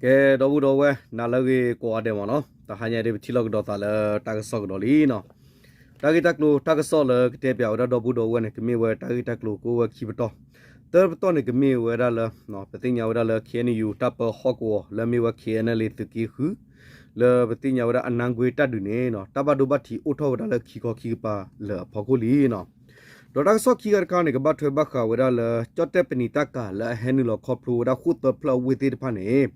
ကဲ ဒီပုၢ်ဒီဝဲၢ် နၤလၢအဂ့ၤကိးဂၤဒဲးမ့ၢ်နီၤ, တဟါညါဒ်ပထံၣ်လိာ်ကဒီးသးလၢတၢ်ကစီၣ်ကဒီးလံနီၤ. တၢ်ဂ့ၢ်တၢ်ကျိၤတၢ်ကစီၣ်လၢကတဲပၠးဝဲဒၣ်ဒီပုၢ်ဒီဝဲၢ်န့ၣ် ကမ့ၢ်ဝဲတၢ်ဂ့ၢ်တၢ်ကျိၤကအိၣ်ဝဲခံပတီၢ်. သၢပတီၢ်န့ၣ် ကမ့ၢ်ဝဲဒၣ်လၢ ပသ့ၣ်ညါဝဲဒၣ်လၢ ခ့ၣ်အဲၣ်ယူၣ် တၢ်ပၢဟီၣ်ကဝီၤလၢအမ့ၢ်ဝဲ ခ့ၣ်အဲၣ်ယူၣ် သုးက့ဃု လၢပသ့ၣ်ညါဝဲဒၣ်အနါကွ့တၢ်ဒုးန့ၣ် တၢ်ဘၣ်ဒိဘၣ်ထံးအိၣ်ထီၣ်ဝဲဒၣ်လၢခံခီခံကပၤလၢအဖီခိၣ်လံနီၤ. ဒီးတၢ်ကစီၣ်ခံဂၤတခါန့ၣ် ကဘၣ်ထွဲဘၣ်ဃးဝဲဒၣ်လၢ ကၠီၣ်တဲၣ်ပနံာ်တၢ်ကၤလၢအဟဲနုာ်လီၤခီဖျိဝဲဒၣ်ဃိၣ်သၢဖျၢၣ်အဝ့ၢ်သ့ၣ်တဖၣ်န့ၣ်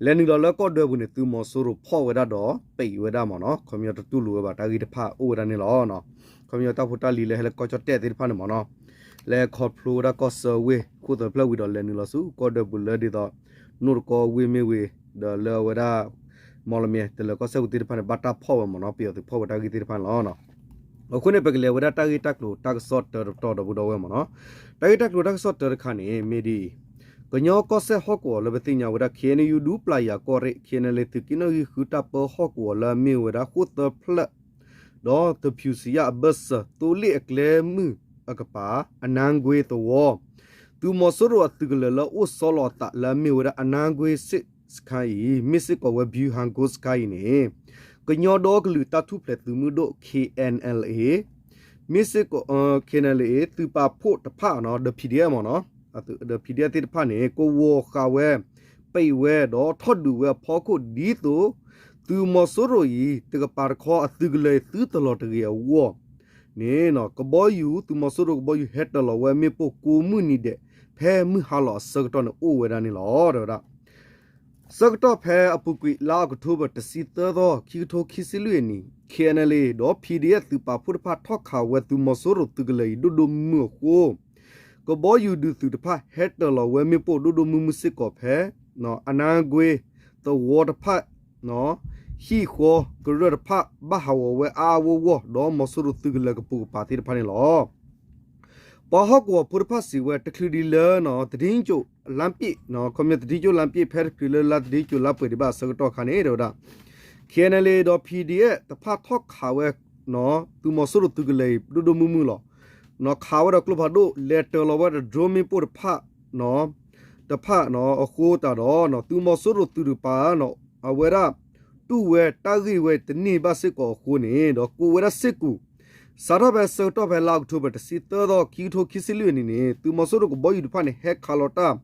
လဲၤနုာ်လီၤလၢကီၢ်ဒၢပူၤန့ၣ် သုးမီၤစိရိၤဖီၣ်ဝဲဒၣ်ဒီး ပံးဝဲဒၣ်မ့ၢ်နီၤ, ခီပညီတတူၢ်လိာ်ဝဲဘၣ်တၢ်ဂ့ၢ်တဖၣ်အိၣ်ဝဲဒၣ်န့ၣ်လီၤ. ခီပညီတၢ်ဖိတၢ်လံၤလၢဟဲလၢကီၢ်ကၠီၣ်တဲၣ်သ့ၣ်တဖၣ်န့ၣ်မ့ၢ်နီၤ, လဲၤခီဖျိဝဲဒၣ်ကီၢ်ဆၢဝ့ၢ်ဃိၣ်သၢဖျၢၣ်ဝံၤဒီးလဲၤနုာ်လီၤဆူကီၢ်ဒၢပူၤလၢဒ်သိး နိၣ်တကီဝ့ၢ်မ့ၢ်ဝံၤ ဒီးလၢအဝဲဒၣ် မီၣ်လမၠဲၣ် တလၢၤကီၢ်စဲၣ်ပူၤသ့ၣ်တဖၣ်န့ၣ် ဘၣ်တၢ်ဖီၣ်ဝဲမ့ၢ်နီၤ, ပယီၤသုးဖီၣ်ဝဲတၢ်ဂ့ၢ်သ့ၣ်တဖၣ်န့ၣ်လီၤ. အဃိန့ၣ် ပကလဲၤဝဲဒၣ်တၢ်ဂ့ၢ်တၢ်ကျိၤတၢ်ကစီၣ်တၢတပတီၢ်ဒီပုၢ်ဒီဝဲၢ်မ့ၢ်နီၤ. တၢ်ဂ့ၢ်တၢ်ကျိၤတၢ်ကစီၣ်တၢတခါန့ၣ် မ့ၢ်ဒ်အံၤ, ကညီကီၢ်စဲၣ်ဟီၣ်ကဝီၤလၢပသ့ၣ်ညါဝဲဒၣ် ခ့ၣ်အဲၣ်ယူၣ် ဒူပျၢ်ယၤကီၢ်ရ့ၣ် ခ့ၣ်အဲၣ်ယူၣ် သုးက့နီၣ်ဂံၢ်ဃုတၢ်ပၢဟီၣ်ကဝီၤလၢအမ့ၢ်ဝဲဒၣ်ဃိၣ်သၢဖျၢၣ် ဒီးသဖၠူၣ်စံယၣ်အဘၢၣ်စၢၤ သိလ့ၣ်အကျဲမုၢ်အကပၤ အနါကွ့သဝီ သုးမီၤစိရိၤအသုးကလၢၤလၢအအိၣ်ဆီလီၤအသးလၢအမ့ၢ်ဝဲဒၣ်အနါကွ့စခါအံၤ မ့ၢ်စ့ၢ်ကီးဝဲ ဗျူဟာကုန်း စခါအံၤန့ၣ် ကညီဒီကလုာ်တၢ်ထူၣ်ဖျဲးသုးမုၢ်ဒိၣ် ခ့ၣ်အဲၣ်ယူၣ် မ့ၢ်စ့ၢ်ကီး ခ့ၣ်အဲၣ်ယူၣ် သုးပာ်ဖှိၣ်တဖၣ်နီၤ ဒီး ပီၣ်ဒီအ့ၣ်ဖ် မ့ၢ်နီၤ, ဒီး ပီၣ်ဒီအ့ၣ်ဖ် သ့ၣ်တဖၣ်န့ၣ် ကဝီၤဃာ်ဝဲ ပံးဝဲဒီးထီၣ်ဒုးဝဲအဖီခိၣ်ဒ်သိး သုးမီၤစိရိၤအံၤ တကပၤတခီအသုးကလၢၤအံၤသုတလီၤတဂ့ၤအဂီၢ်န့ၣ် ကဘီယူၤ သုးမီၤစိရိၤကဘီယူၤဟဲတၢၤလီၤဝဲမ့ၣ်ပိၢ်ကိးမုၢ်နံၤဒဲး ဖဲမုၢ်ဟါလီၤအဆၢကတီၢ်န့ၣ်အိၣ်ဝဲဒၣ်န့ၣ်လီၤ တဲဝဲဒၣ်. ဆၢကတီၢ်ဖဲအပူၤကွံာ်လါအီးကထိဘၢၣ် တဆံသၢသီ ခံကထိခံဆံလွံၢ်အနံၤ ခ့ၣ်အဲၣ်ယူၣ် ဒီး ပီၣ်ဒီအ့ၣ်ဖ် သုးပာ်ဖှိၣ်တဖၣ်ထီၣ်ခးဝဲသုးမီၤစိရိၤသုးကလၢၤအံၤဒိၣ်ဒိၣ်မုၢ်မုၢ်အဃိ ကဘီယူၤဒုးသုးတဖၣ်ဟဲတၢၤလီၤဝဲမ့ၣ်ပိၢ်ဒိၣ်ဒိၣ်မုၢ်မုၢ်စ့ၢ်ကီးဖဲ အနါကွ့သဝီတဖၣ် ဟံၣ်ဃီကရၢၢ်တဖၣ်ဘၣ်ဟးဂီၤဝဲအါအါဂီၢ်ဂီၢ် ဒီးမီၤစိရိၤသုးကလၢၤကပိာ်ကပၤသ့ၣ်တဖၣ်န့ၣ်လီၤ. ပှၤဟီၣ်ကဝီၤဖိတဖၣ်စံးဝဲ တချုးဒံးလၢ သထံကၠိလါပှ့ၤ ခီပညီ သထံကၠိလါပှ့ၤ ဖဲတချုးလၢလါသထံကၠိလါပှ့ၤဒံးဘၣ်အဆၢကတီၢ်အခါန့ၣ် တဲဝဲဒၣ် ခ့ၣ်အဲၣ်ယူၣ် ဒီး ပီၣ်ဒီအ့ၣ်ဖ် တဖၣ်ထီၣ်ခးဝဲ သုးမီၤစိရိၤသုးကလၢၤအံၤဒိၣ်ဒိၣ်မုၢ်မုၢ်လီၤ. ခးဝဲဒီးကျိဖးဒိၣ် လဲၤတၢၤလီၤဝဲဒီး drone မ့ၣ်ပိၢ်တဖၣ် တဖၣ်အဃိသတးဒီး သုးမီၤစိရိၤသုးတကပၤ အဝဲဒၣ် တူၢ်ဝဲတၢ်ဂ့ၢ်ဝဲတန့ၢ်ဘၣ်စ့ၢ်ကီးအဃိန့ၣ် ဒီးကိးဝဲဒၣ်စ့ၢ်ကီး စးထီၣ်ဖဲဆၢကတီၢ်ဖဲလါအီးကထိဘၢၣ် တဆံသၢသီ ခံကထိခံဆံလွံၢ်အနံၤန့ၣ် သုးမီၤစိရိၤကဘီယူၤတဖၣ်န့ၣ် ဟဲခးလီၤတၢ်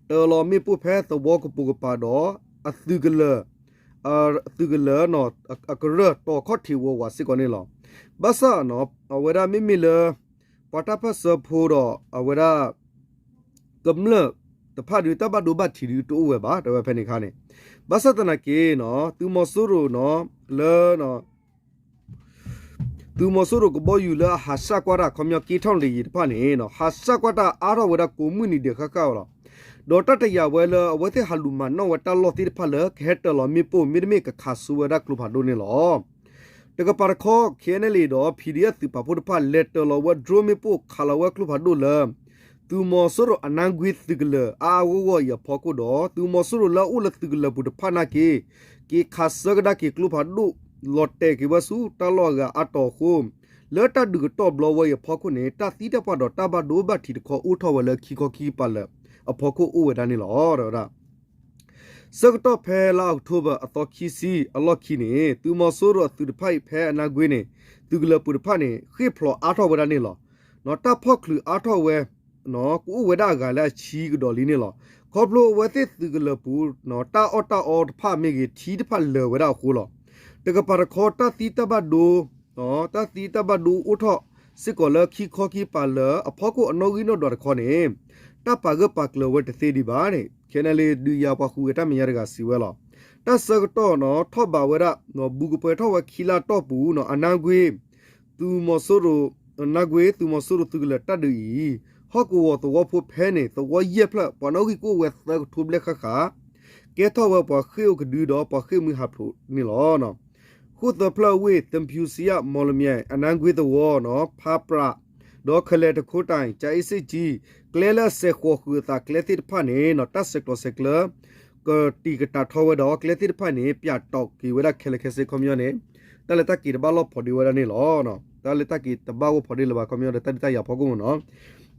တၢၤလီၤမ့ၣ်ပိၢ်ဖဲသဝီကပိာ်ကပၤဒီး အသုးကလၢၤ အသုးကလၢၤ အကရၢၢ်တီၤခီၣ်ထံးဝီၤဝးစ့ၢ်ကီးန့ၣ်လီၤ. ဘၣ်ဆၣ် အဝဲဒၣ်မ့မ့ၢ်လၢ ပှၤတၢ်ပၢၢ်ဆၢဖိဒီးအဝဲဒၣ် ကမျၢၢ်တဖၣ်ဒုး တၢ်ဘၣ်ဒိဘၣ်ထံးဒုးတအိၣ်ဝဲဘၣ် တဲဝဲဖဲန့ၣ်အခါန့ၣ် ဘၣ်ဆၣ်သနာ်က့ သုးမီၤစိရိၤလၢ သုးမီၤစိရိၤကဘီယူၤလၢအဟးဆှၣ်ကွၢ်တၢ် ခီပညီ က့ထီၣ်လ့ၣ်ယံၤတဖၣ်န့ၣ် ဟးဆှၣ်ကွၢ်တၢ်အါထီၣ်ဝဲဒၣ်ကိးမုၢ်နံၤဒဲးဃၣ်ဃၣ်ဝဲလီၤ. ဒီးတၢ်တယာ်ဝဲလၢအဝဲသ့ၣ်ဟးလူၤမၤနီၣ်ဝဲတၢ်လီၢ်သ့ၣ်တဖၣ်လၢကဟဲတၢၤလီၤမ့ၣ်ပိၢ် မ့တမ့ၢ်ကခးဆူဝဲဒၣ်ကျိဖးဒိၣ်န့ၣ်လီၤ. တကပၤတခီ ခ့ၣ်အဲၣ်ယူၣ် ဒီး ပီၣ်ဒီအ့ၣ်ဖ် သုးပာ်ဖှိၣ်တဖၣ် လဲၤတၢၤလီၤဝဲ drone မ့ၣ်ပိၢ်ခးလီၤဝဲကျိဖးဒိၣ်လၢ သုးမီၤစိရိၤအနါကွ့သုးကလၢၤအါအါဂီၢ်ဂီၢ်အံၤအဖီခိၣ်ဒီး သုးမီၤစိရိၤလၢအအိၣ်လၢသုးကလၢၤပူၤတဖၣ်နာ်က့ က့ၤခးဆၢကဒါက့ၤကျိဖးဒိၣ် လီၤတဲာ်က့ၤဝဲဆူတၢ်လီၢ်အဂၤအါတီၤအဃိ လၢတၢ်ဒုးကတီၢ်ဘျီဝဲအံၤအဖီခိၣ်န့ၣ် တၢ်သံတၢ်ပှၢ်ဒီးတၢ်ဘၣ်ဒိဘၣ်ထံးတခီအိၣ်ထီၣ်ဝဲလၢခံခီခံကပၤလၢာ်အဖီခိၣ်အိၣ်ဝဲဒၣ်န့ၣ်လီၤ တဲဝဲဒၣ်. ဆၢကတီၢ်ဖဲလါအီးကထိဘၢၣ်အသီခံဆံအလီၢ်ခံန့ၣ် သုးမီၤစိရိၤအသုးတဖၣ်အံၤ ဖဲအနါကွ့န့ၣ် သုးကလၢၤပူၤတဖၣ်န့ၣ် ဃ့ၢ်ဖျိးအါထီၣ်ဝဲဒၣ်န့ၣ်လီၤ. တၢ်ဖီၣ်ချုးအါထီၣ်ဝဲ ကအိၣ်ဝဲဒၣ်အဂၤလၢအဆံကဒီးလံန့ၣ်လီၤ. ခီဖျိအဝဲသ့ၣ်သုးကလၢၤပူၤ တၢ်အီၣ်တၢ်အီတဖၣ်မ့ၢ်ဂ့ၤ ထံတဖၣ်လၢာ်ဝဲဒၣ်အဃိလီၤ. တကပၤတခီ တၢ်သံတၢ်ဘၣ်ဒိ တၢ်သံတၢ်ဘၣ်ဒိအိၣ်ထီၣ်စ့ၢ်ကီးလၢခံခီခံကပၤလၢာ်အဖီခိၣ်အနီၣ်ဂံၢ်နီၣ်ဒွးတခီန့ၣ် တၢ်ပာ်ဂၢၢ်ပာ်ကျၢၤဝဲတသ့ဒံးဘၣ်န့ၣ် ခ့ၣ်အဲၣ်ယူၣ် ဒုးယၤပှၤဃုာ်ဂဲၤတၢ်မဲာ်ညါတဂၤစံးဝဲလီၤ. တၢ်ဆၢကတီၢ်ထီၣ်ဘးဝဲဒၣ် ဘူးကပှဲၤထီၣ်ဝဲခံလါတီၢ်ပူၤ အနါကွ့ သုးမီၤစိရိၤ နါကွ့ သုးမီၤစိရိၤသုးကလၢၤတၢ်ဒုးအံၤ ဟီၣ်ကဝီၤသဝီဖိဖဲန့ၣ် သဝီယဲၢ်ဖျၢၣ် ပှၤနီၣ်ဂံၢ်ကအိၣ်ဝဲသၢကထိဘျဲၣ်ဃၣ်ဃၣ် ကဲထီၣ်ဝဲပှၤဃ့ၢ်အိၣ်ကဒုဒီးပှၤဃ့ၢ်မှံဟးဖျိးန့ၣ်လီၤ. ဃိၣ်သၢဖျၢၣ်ဝ့ၢ် သဖၠူၣ်စံယၣ် မီၣ်လမၠဲၣ် အနါကွ့သဝီ ဖးပြး ဒီးခဲလဲၤတခိတၢ် ကၠၤအ့စ့ၣ်ကၠံ ကျဲလၢအစဲးဃီၤဃုာ်အသးကျဲသ့ၣ်တဖၣ်န့ၣ် တၢ်ဆဲးကျိးဆဲးကျၢ ကတံာ်ကတာ်ထီဝဲဒီးကျဲသ့ၣ်တဖၣ်န့ၣ် ပၠးတီၣ်က့ၤဝဲဒၣ်ခဲလၢာ်ခဲဆ့ ခီပညီန့ၣ် တၢ်လၢတၢ်က့ၤတဘၣ်လီၢ်ဖိးဒ့ဝဲဒၣ်န့ၣ်လီၤ. တၢ်လၢတၢ်က့ၤတဘၣ်ဂီၢ်ဖိးဒ့လၢၤဘၣ် ခီပညီဒီးတၢ်ဒုးတၢ်ယၤဖီခိၣ်မ့ၢ်နီၤ.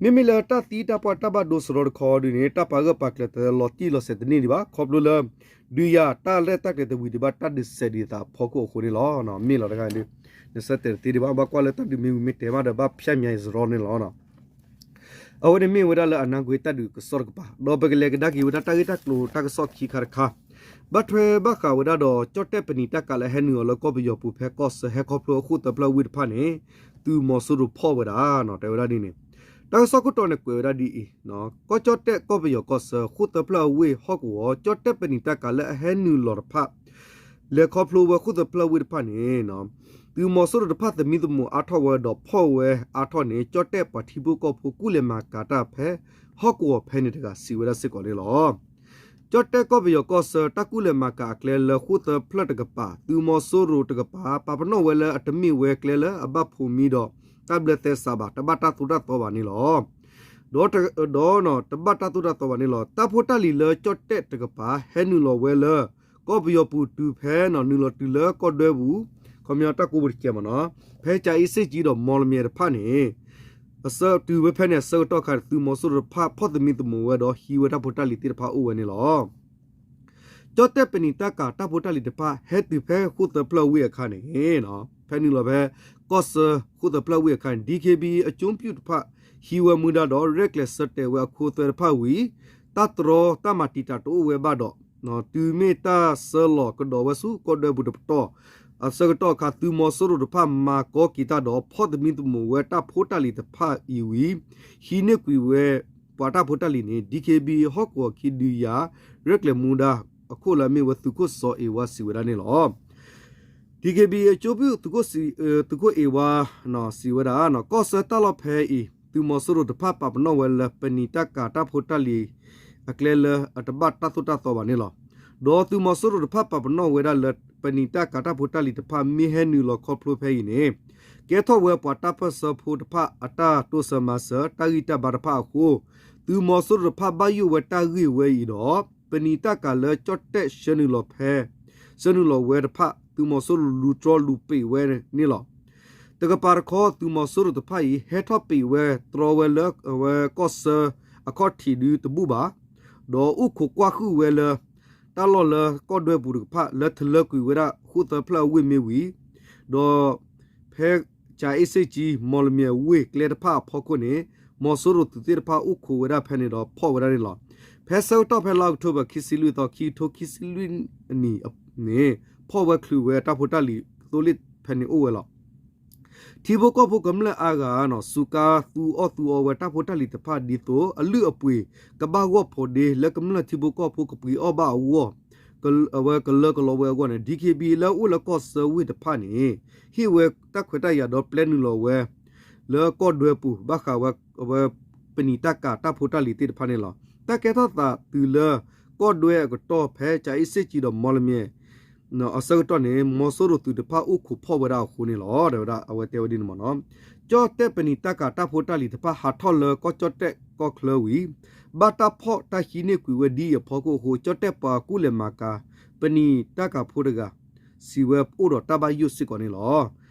မ့မ့ၢ်လၢတၢ်သံတၢ်ပှၢ်တၢ်ဘၣ်ဒိစရီတခီဒုန့ၣ် တၢ်ပာ်ဂၢၢ်ပာ်ကျၢၤတလီၤတံၢ်လီၤဆဲးတန့ၢ်ဒံးဘၣ် ခီဖျိလၢ ဒုးယၤတၢ်ရဲၣ်တၢ်ကျဲၤတဝံၤဒံးဘၣ်တၢ်ဒုးစဲးဒံးအသးအဖီခိၣ်အဃိန့ၣ်လီၤ. မ့ၢ်လီၤတခါဒုး နဆၢတဲာ်တသ့ဒံးဘၣ် ဘၣ်ကွၢ်လၢတၢ်ဒုးမ့ၢ်ဝံၤမ့ၢ်တဲမးဒီးဘၣ်ဖၠၣ်မၠါအံၤစရီန့ၣ်လီၤ. အဝဲန့ၣ်မ့ၢ်ဝဲဒၣ်လၢအနါကွ့တၢ်ဒုးကစီၣ်တကပၤ ဒီးပကလဲၤကဒါက့ၤဝဲဒၣ်တၢ်ဂ့ၢ်တၢ်ကျိၤတၢ်ကစီၣ်ခံခါတခါ ဘၣ်ထွဲဘၣ်ဃးဝဲဒၣ်ဒီး ကၠီၣ်တဲၣ်ပနံာ်တၢ်ကၤလၢအဟဲနုာ်အီၤလၢကီၢ်ပယီၤပူၤဖဲကီၢ်စၢဟဲခီဖျိအခိၣ်သၢဖျၢၣ်အဝ့ၢ်တဖၣ်န့ၣ် သုးမီၤစိရိၤဖီၣ်ဝဲဒၣ် တဲဝဲဒၣ်ဒ်န့ၣ် တၢ်ကစီၣ်ခိၣ်တီန့ၣ်ကွဲးဝဲဒၣ်ဒ်အံၤ, ကီၢ်ကၠီၣ်တဲၣ်ကီၢ်ပယီၤကီၢ်စၢ ခိၣ်သၢဖျၢၣ်အဝ့ၢ်ဟီၣ်ကဝီၤ ကၠီၣ်တဲၣ်ပနံာ်တၢ်ကၤလၢအဟဲနုာ်လီၤတဖၣ် လဲၤခီဖျိဝဲခိၣ်သၢဖျၢၣ်ဝ့ၢ်တဖၣ်န့ၣ် သုးမီၤစိရိၤတဖၣ်သမံသမိးအါထီၣ်ဝဲဒီးဖီၣ်ဝဲအါထီၣ်န့ၣ် ကၠီၣ်တဲၣ်ပှၤထံဖိကီၢ်ဖိကူၣ်လဲၤမၤကၤတၢ်ဖဲ ဟီၣ်ကဝီၤဖဲန့ၣ်တဂၤစံးဝဲဒၣ်စ့ၢ်ကီးန့ၣ်လီၤ. ကၠီၣ်တဲၣ်ကီၢ်ပယီၤကီၢ်စၢ တၢ်ကူၣ်လဲၤမၤကၤအကျဲလၢဃိၣ်သၢဖျၢၣ်တကပၤ သုးမီၤစိရိၤတကပၤ ပာ်ပနီၣ်ဝဲလၢအတမ့ၢ်ဝဲကျဲလၢအဘၣ်ဖိးမံဒီး တၢ်ဘျၢသဲစးဘၣ် တဘၣ်တၢ်သိၣ်တၢ်သီဘၣ်န့ၣ်လီၤ. ဒီး ဒီးတဘၣ်တၢ်သိၣ်တၢ်သီဘၣ်န့ၣ်လီၤ. တၢ်ဖိတၢ်လံၤလၢကၠီၣ်တဲၣ်တကပၤ ဟဲနုာ်လီၤဝဲလၢ ကီၢ်ပယီၤပူၤတုၤဖဲ နုာ်လီၤတုၤလၢကီၢ်ဒွဲပူၤ ခီပညီတၢ်ကိးပူၤတကဲးမ့ၢ်နီၤ ဖဲကၠၤအ့စ့ၣ်ကၠံဒီးမီၣ်လမၠဲၣ်တဖၣ်န့ၣ် အဆၢတုၤဝဲဖဲန့ၣ် အဆၢကတီၢ်ခါန့ၣ် သုးမီၤစိရိၤတဖၣ်ဖီၣ်သမံသမိးဝဲဒီးဟံးဝဲတၢ်ဖိတၢ်လံၤသ့ၣ်တဖၣ်အိၣ်ဝဲန့ၣ်လီၤ. ကၠီၣ်တဲၣ်ပနံာ်တၢ်ကၤတၢ်ဖိတၢ်လံၤတဖၣ် ဟဲတုၤဖဲဃိၣ်သၢဖျၢၣ်ဝ့ၢ်အခါန့ၣ် ဖဲနုာ်လီၤဖဲ ကီၢ်စၢဃိၣ်သၢဖျၢၣ်ဝ့ၢ်အခါန့ၣ် ဒီက့ဘံအကၠိပၠူၣ်တဖၣ် ဟံးဝဲမူဒါဒီး ရဲၣ်ကျဲၤဆၢတဲာ်ဝဲအခိသွဲတဖၣ်ဝံၤ တၢ်တြီတၢ်မၤတံာ်တာ်တအိၣ်ဝဲဘၣ်ဒီး တုၤမ့ၢ်တၢ်ဆၢလီၤကဒီးဝဲဆူကီၢ်ဒွဲပူၤတပတီၢ် အဆၢကတီၢ်အခါ သုးမီၤစိရိၤတဖၣ်မၤကီက့ၤတၢ်ဒီး ဖီၣ်သမံသမိးဝဲတၢ်ဖိတၢ်လံၤတဖၣ်အံၤဝံၤ ဟံးန့ၢ်ကွံာ်ဝဲ ပှၤတၢ်ဖိတၢ်လံၤန့ၣ် ဒီက့ဘံဟီၣ်ကဝီၤခံဒုးယၤ ရဲၣ်ကျဲၤမူဒါ အခိၣ်လၢအမ့ၢ်ဝဲသုးခိၣ်စီၤအ့ဝါစံးဝဲဒၣ်န့ၣ်လီၤ. ဒီက့ဘံအကၠိပၠူၣ် သုးခိၣ်အ့ဝါ စံးဝဲဒၣ် ကီၢ်ဆၢတၢ်လီၢ်ဖဲအံၤ သုးမီၤစိရိၤတဖၣ်ပာ်ပနီၣ်ဝဲလၢပနံာ်တၢ်ကၤတၢ်ဖိတၢ်လံၤ အကျဲလၢအတဘၣ်တၢ်သိၣ်တၢ်သီဘၣ်န့ၣ်လီၤ. ဒီးသုးမီၤစိရိၤတဖၣ်ပာ်ပနီၣ်ဝဲဒၣ်လၢ ပနံာ်တၢ်ကၤတၢ်ဖိတၢ်လံၤတဖၣ်မ့ၢ်ဟဲနုာ်လီၤခီဖျိဖဲအံၤန့ၣ် ကဲထီၣ်ဝဲပှၤတၢ်ပၢၢ်ဆၢဖိတဖၣ်အတၢ်တိစၢၤမၤစၢၤ တၢ်ဂံၢ်တၢ်ဘါတဖၣ်အဃိ သုးမီၤစိရိၤတဖၣ်ဘၣ်ယိၣ်ဝဲတၢ်ဂ့ၢ်ဝဲအံၤဒီး ပနံာ်တၢ်ကၤလၢကၠီၣ်တဲၣ်ဆှၢနုာ်လီၤဖဲ ဆှၢနုာ်လီၤဝဲတဖၣ် သုးမီၤစိရိၤလူၤတြီလူၤပံးဝဲန့ၣ်လီၤ. တကပၤတခီ သုးမီၤစိရိၤတဖၣ်အံၤ ဟဲထီၣ်ပံးဝဲတြီဝဲလၢအဝဲကီၢ်ဆၢအခီၣ်ထံးဒုတဘူၣ်ဘၣ် ဒီးအိၣ်ခိးကွၢ်ဃုာ်ဝဲလၢ တၢ်လီၢ်လၢကီၢ်ဒွဲပူၤတကဖၣ် လၢထလၢကွံာ်ဝဲဒၣ်ဃိၣ်သၢဖျၢၣ်အဝ့ၢ်မ့ၢ်ဝံၤ ဒီး ဖဲကၠၤအ့စ့ၣ်ကၠံ မီၣ်လမၠဲၣ်ဝ့ၢ်ကျဲတဖၣ်အဖီခိၣ်န့ၣ် မီၤစိရိၤသုးသ့ၣ်တဖၣ်အိၣ်ခိးဝဲဒၣ်ဖဲန့ၣ်ဒီးဖီၣ်ဝဲဒၣ်န့ၣ်လီၤ. ဖဲဆၢကတီၢ်ဖဲလါအီးကထိဘၢၣ် ခံဆံလွံၢ်သီ ခံကထိခံဆံလွံၢ်နံၣ်န့ၣ် ဖီၣ်ဝဲချုးဝဲတၢ်ဖိတၢ်လံၤသိလ့ၣ်ဖဲန့ၣ်အိၣ်ဝဲလီၤ. ထံဖိကီၢ်ဖိကမျၢၢ်အါဂၤ စူးကါသူအီၣ်သူအီဝဲတၢ်ဖိတၢ်လံၤတဖၣ်ဒ်သိး အလုၢ်အပှ့ၤကဘၣ်ဂီၢ်ဖိးဒ့ လၢကမျၢၢ်ထံဖိကီၢ်ဖိကပှ့ၤအီၣ်ဘၣ်အဂီၢ် အဝဲကလၢကလီဝဲအဂီၢ်န့ၣ် ဒီက့ဘံလၢအအိၣ်လၢကီၢ်ဆၢဝ့ၢ်တဖၣ်န့ၣ် ဟ့ၣ်ဝဲတၢ်ခွဲးတၢ်ယာ်ဒီးပျဲနုာ်လီၤဝဲ လၢကီၢ်ဒွဲပူၤ ဘၣ်ဃးဝဲ အဝဲ ပနံာ်တၢ်ကၤတၢ်ဖိတၢ်လံၤသ့ၣ်တဖၣ်န့ၣ်လီၤ. တၢ်ကဲထီၣ်သးတုၤလၢ ကီၢ်ဒွဲအကတီၢ်ဖဲကၠၤအ့စ့ၣ်ကၠံဒီးမီၣ်လမၠဲၣ် အဆၢကတီၢ်န့ၣ် မီၤစိရိၤသုးတဖၣ်အိၣ်ခိးဖီၣ်ဝဲဒၣ်အဃိန့ၣ်လီၤ. ဒီးဝဲဒၣ်အဝဲတဲဝဲဒ်န့ၣ်မ့ၢ်နီၤ ကၠီၣ်တဲၣ်ပနံာ်တၢ်ကၤတၢ်ဖိတၢ်လံၤတဖၣ်ဟးထီၣ်လၢကီၢ်ကၠီၣ်တဲၣ်ကီၢ်ချၢဝံၤ ဘၣ်တၢ်ဖီၣ်တၢ်ဟံးန့ၢ်ကွံာ်ဝဲဒ်အံၤအဖီခိၣ်အဃိ ကၠီၣ်တဲၣ်ပှၤကူၣ်လဲၤမၤကၤ ပနံာ်တၢ်ကၤဖိတဂၤ စံးဝဲအိၣ်ဒီးတၢ်ဘၣ်ယိၣ်စ့ၢ်ကီးန့ၣ်လီၤ.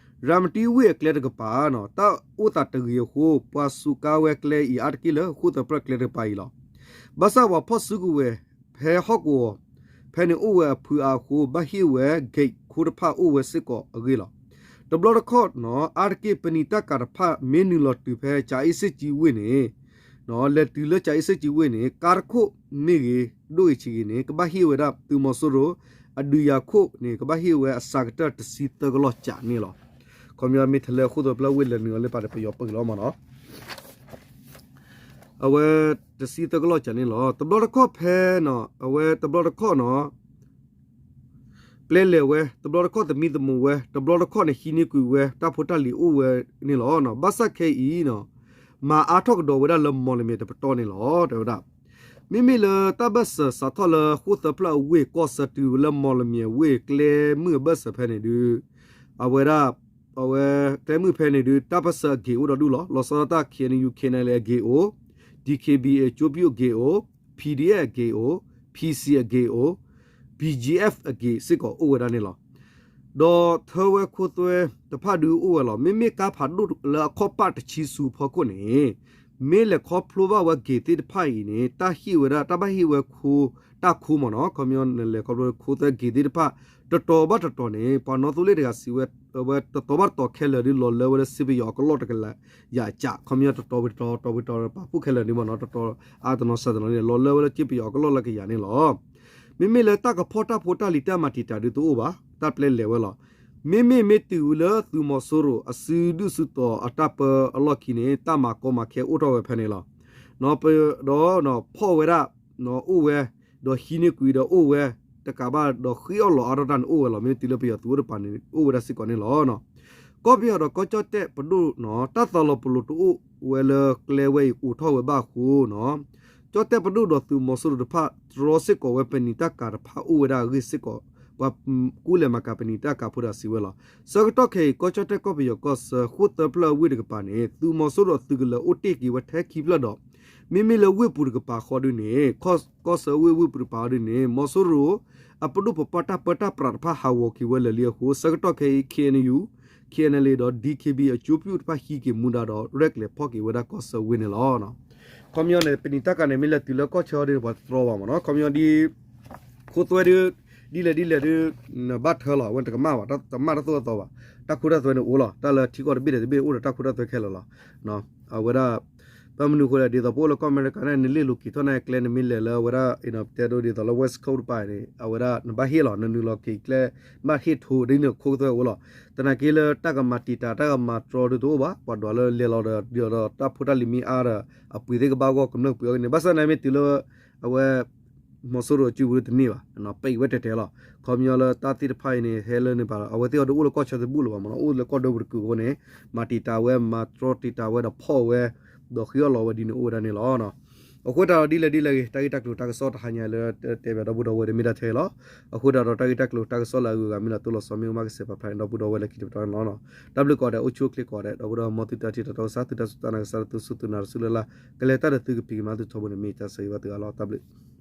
ရၤမတံဝ့ၢ်အကျဲတကပၤ တၢ်အိၣ်သးတဂ့ၤအဃိ ပှၤစူးကါဝဲကျဲအံၤအါတက့ၢ်လၢဃိၣ်သၢဖျၢၣ်ကျဲတကပၤအံၤလီၤ. ဘၣ်ဆၣ်ပှၤဖီၣ်စုကဝဲၤ ဖဲဟီၣ်ကဝီၤ ဖဲန့ၣ်အိၣ်ဝဲအဖုအါအဃိ ဘၣ်ဟ့ၣ်ဝဲ gate ခိတဖၣ်အိၣ်ဝဲစ့ၢ်ကီးအဂ့ၢ်လီၤ. တဘျီတခီၣ်နီၤ အါတက့ၢ် ပနံာ်တၢ်ကၤတဖၣ်မ့ၢ်နုာ်လီၤတုၤဖဲကၠၤအ့စ့ၣ်ကၠံဝ့ၢ်န့ၣ် လဲၤတုၤလၢကၠၤအ့စ့ၣ်ကၠံဝ့ၢ်န့ၣ် ကါတခိၣ်မ့ၢ်ဂ့ၤ ဒိၣ်ဂ့ၤဆံးဂ့ၤန့ၣ် ကဘၣ်ဟ့ၣ်ဝဲဒၣ်သုးမီၤစိရိၤ အဒုးယၤခိၣ်န့ၣ် ကဘၣ်ဟ့ၣ်ဝဲအစှၤကတၢၢ်တဆံသၢကလီၢ်ကၠးန့ၣ်လီၤ. ခီပညီမ့ၢ်ထဲလၢဃိၣ်သၢဖျၢၣ်ဝ့ၢ်လဲၤနုာ်အီၤလၢပာ်ဒီးပယီၤပၢၢ်လီၤမ့ၢ်နီၤ အဝဲတဆံသၢကလီၢ်ကၠးန့ၣ်လီၤ. တဘျီတခီၣ်ဖဲ အဝဲတဘျီတခီၣ်နီၤ ပျဲလဲၤဝဲ တဘျီတခီၣ်သမံသမိးဝဲ တဘျီတခီၣ်န့ၣ် ဟံးန့ၢ်ကွံာ်ဝဲ တၢ်ဖိတၢ်လံၤအိၣ်ဝဲန့ၣ်လီၤ. ဘၣ်ဆၣ်ခဲအံၤ မၤအါထီၣ်ကဒီးဝဲဒၣ်လၢမီၣ်လမၠဲၣ်တပတီၢ်န့ၣ်လီၤ တဲဝဲဒၣ်. မ့မ့ၢ်လၢတၢ်ဘၢၣ်စၢၤစးထီၣ်လၢဃိၣ်သၢဖျၢၣ်အဝ့ၢ်ကီၢ်ဆၢတုၤလၢမီၣ်လမၠဲၣ်ဝ့ၢ်ကျဲမုၢ်အဘၢၣ်စၢၤဖဲန့ၣ်ဒုး အဝဲဒၣ် အဝဲကျဲမုၢ်ဖဲန့ၣ်ဒုး တၢ်ပၢၢ်ဆၢအဂ့ၤအိၣ်ဒီးဒူၣ်လီၤ. လီၤဆီဒၣ်တၢ် ခ့ၣ်အဲၣ်ယူၣ် ခ့ၣ်အဲၣ်ယူၣ် အဂ့ၤအိၣ်, ဒီက့ဘံ အကၠိပၠူၣ်အဂ့ၤအိၣ်, ဖံၣ်ဒံၣ်အ့ၣ် အဂ့ၤအိၣ်, ဖံၣ်စံၣ် အဂ့ၤအိၣ်, ဘံၣ်ကၠံၣ်အ့ၣ် အဂ့ၤစ့ၢ်ကီးအိၣ်ဝဲဒၣ်န့ၣ်လီၤ. ဒီးထၢဝဲခိသွဲတဖၣ်ဒုးအိၣ်ဝဲလီၤ. မ့မ့ၢ်ကါဖးဒိၣ်လၢအခီၣ်ပၣ်တဆံဆူအဖီခိၣ်န့ၣ် မ့ၢ်လဲၤခီဖျိဘၣ်ဝဲ gate သ့ၣ်တဖၣ်အံၤန့ၣ် တၢ်ဟ့ၣ်ဝဲဒၣ် တၢ်ဘၣ်ဟ့ၣ်ဝဲခိ တၢ်ခိမ့ၢ်နီၤ, ခီပညီနလဲၤခီဖျိခိသၢ gate သ့ၣ်တဖၣ် တတီၤဘၣ်တတီၤန့ၣ် ပှၤနီၣ်သိလ့ၣ်တဂၤစံးဝဲ ဝဲတတီၤဘၣ်တတီၤခဲလၢာ်ဒီး လီၤလၢဝဲလၢစ့ပယီၤအကလီၢ်တကယၤကၠး, ခီပညီတတီၤဝံၤတတီၤ တတီၤဝံၤတတီၤ ပာ်ဖှိၣ်ခဲလၢာ်န့ၣ်မ့ၢ်နီၤ, တတီၤအါတနီၤစှၤတနီၤန့ၣ် လီၤလၢဝဲလၢစ့ပယီၤအကလီၢ်လၢကယၤန့ၣ်လီၤ. မ့မ့ၢ်လၢတၢ်ကဖီၣ်တၢ်ဖိတၢ်လံၤတၢ်မၤတံာ်တာ်ဒုးတအိၣ်ဘၣ်, တၢ်ပျဲလဲၤဝဲလီၤ. မ့မ့ၢ်မ့ၢ်တုၤဝံၤလၢသုးမီၤစိရိၤအစုဒုၣ်စုတီၤအတၢ်ပၢအလီၢ်ခံန့ၣ် တၢ်မၤကီမၤခဲအိၣ်ထီၣ်ဝဲဖဲန့ၣ်လီၤ. ဒီးဖီၣ်ဝဲဒၣ် အိၣ်ဝဲ ဒီးဟံးန့ၢ်ကွံာ်ဒီးအိၣ်ဝဲ တကးဘၣ်ဒီးဃ့အီၣ်လီၤအါထီၣ်တၢ်န့ၣ်အိၣ်ဝဲလီၤ. မ့ၢ်တုၤလၢပယီၤသုးအိၣ်တပၤန့ၣ် အိၣ်ဝဲဒၣ်စ့ၢ်ကီးန့ၣ်လီၤ. ကီၢ်ပယီၤဒီးကီၢ်ကၠီၣ်တဲၣ်ပဒိၣ်နီၤ တၢ်သးလီၤပလိာ်တအိၣ်ဝဲလၢကျဲဝဲအံၤအိးထီၣ်ဝဲဘၣ်အဃိနီၤ ကၠီၣ်တဲၣ်ပဒိၣ်ဒီးသုးမီၤစိရိၤတဖၣ် တြီစ့ၢ်ကီးဝဲပနံာ်တၢ်ကၤတဖၣ်အိၣ်ဝဲဒၣ်အဂ့ၢ်စ့ၢ်ကီး ပှၤကူလဲၤမၤကၤပနံာ်တၢ်ကၤဖိတဂၤစံးဝဲလီၤ. ဆၢကတီၢ်ခဲအံၤ ကီၢ်ကၠီၣ်တဲၣ်ကီၢ်ပယီၤကီၢ်ဆၢ ဃိၣ်သၢဖျၢၣ်အဝ့ၢ်တကပၤန့ၣ် သုးမီၤစိရိၤအသုးကလၢၤအိၣ်တ့ၢ်က့ၤဝဲထဲခံဖျၢၣ်ဒီး မ့မ့ၢ်လၢဝ့ၢ်ပူၤတကပၤဃီဒုန့ၣ် ကီၢ်ဆၢဝ့ၢ်ဝ့ၢ်ပူၤတကပၤဃီဒုန့ၣ် မီၤစိရိၤ အပဒိၣ်ပပှၢ်တၢ်ပၢတၢ်ပြးတဖၣ်ဟးဂီၤက့ၤဝဲလၢာ်လံအဃိ ဆၢကတီၢ်ခဲအံၤ KNU KNLA ဒီး D K B အကၠိပၠူၣ်တဖၣ်ဟံးက့ၤမူဒါဒီး ရဲၣ်ကျဲၤဖီၣ်က့ၤဝဲဒၣ်ကီၢ်ဆၢဝ့ၢ်န့ၣ်လီၤ. ခီပညီန့ၣ် ပနံာ်တၢ်ကၤန့ၣ် မ့ၢ်လဲၤတုၤလၢကီၢ်ဆၢအီၤဒ်န့ၣ် ပှၤတြီဘၣ်မ့ၢ်နီၤ. ခီပညီဒ် ခိသွဲဒ် ဒ်လဲၣ်ဒ်လဲၣ်ဒ် နဘၣ်ထၢလီၤ အဝဲတကမၣ်ဘၣ် တမၣ်တၢ်သိၣ်တၢ်သီဘၣ်. တၢ်ခိတၢ်သွဲန့ၣ်အိၣ်လီၤ. တၢ်လၢထံကီၢ်တဘ့ၣ်ဒီးတဘ့ၣ်အိၣ်ဒီးတၢ်ခိတၢ်သွဲခဲလၢာ်လီၤ. အဝဲဒၣ် ဘၣ်မနုၤအဃိလဲၣ် ဒ်သိးပအိၣ်လၢကီၢ်အမဲရကၤန့ၣ် နလ့ၣ်လိၤက့ၤထီၣ်န့ၣ် ကျဲနမ့ၢ်လဲၤလၢအဝဲဒၣ် တဲဒိဒ်သိးလၢ West Coast တပၤန့ၣ် အဝဲဒၣ်နဘၣ်ဟ့ၣ်လီၤ နနုာ်လီၤက့ၤကျဲ ဘၣ်ဟ့ၣ်ထိးဒ်န့ၣ်ခိကသွဲအိၣ်လီၤ. သနာ်က့လၢတၢ်ကမၤတံာ်တာ် တၢ်ကမၤတြီဒုးတအိၣ်ဘၣ် ပှၤဒွးလၢလဲၤလီၤဒီး ဒ်သိးဒီးတၢ်ဖိတၢ်လံၤမ့ၢ်အါဒီး အပှ့ၤသ့ၣ်ကဘၣ်ဂီၢ်ကမျၢၢ်ပှ့ၤအီၤကန့ၣ် ဘၣ်ဆၣ်သနာ်က့မ့ၢ်တုၤလၢ အဝဲ မီၤစိရိၤအစုပူၤဒုးတန့ၢ်ဘၣ် ပံးဝဲတဲာ်တဲာ်လီၤ. ခီပညီလၢတၢ်သ့ၣ်တဖၣ်အံၤန့ၣ် ဟဲလၢန့ၣ်ဘၣ် အဝဲသ့ၣ်အီၤဒုးအိၣ်လၢကီၢ်ဆၢတဘူၣ်လၢၤဘၣ်မ့ၢ်နီၤ အိၣ်လၢကီၢ်ဒိပူၤတကုာ်အဃိန့ၣ် မၤတံာ်တာ်ဝဲ မၤတြီတံာ်တာ်ဝဲဒီးဖီၣ်ဝဲ ဒီးဃ့အီၣ်လီၤဝဲဒ်န့ၣ်အိၣ်ဝဲဒၣ်န့ၣ်လီၤ. အဃိသတးဒီးဒ်လဲၣ်ဒ်လဲၣ်ဂ့ၤ တၢ်ဂ့ၢ်တၢ်ကျိၤတၢ်ကစီၣ်တဟါညါလၢတဲဘၣ်ဒီပုၢ်ဒီဝဲၢ်ဒီးမ့ၢ်ဒၣ်ထဲအံၤလီၤ. အဃိသတးဒီးတၢ်ဂ့ၢ်တၢ်ကျိၤတၢ်ကစီၣ်လၢအဂုၤအဂၤမ့ၢ်လီၤတိၢ်လီၤဆီမ့ၢ်အိၣ်မးကစဲးပာ်ဖျါန့ၣ် ဒီပုၢ်ဒီဝဲၢ်လၢခံတပတီၢ်န့ၣ်လီၤ. တၢ်ဘျုးကိးဂၤဒဲး အိၣ်ဆူၣ်အိၣ်ချ့ကိးဂၤဒဲး ဒီပုၢ်ဒီဝဲၢ်မ်သုတၢ်ထံၣ်တၢ်တီကစၢ် သုတၢ်စူၢ်တၢ်နာ်ကစၢ်လၢသုစူၢ်သုနာ်တစူၢ်လၢ်လၢ် ကလဲၤတၢ်ဒီးသုကဖံးကမၤသုထီဘိန့ၣ် မ့ၢ်တၢ်ဆၢဂ့ၤဘၣ်သုဂၤလီၤ. တၢ်ဘျုး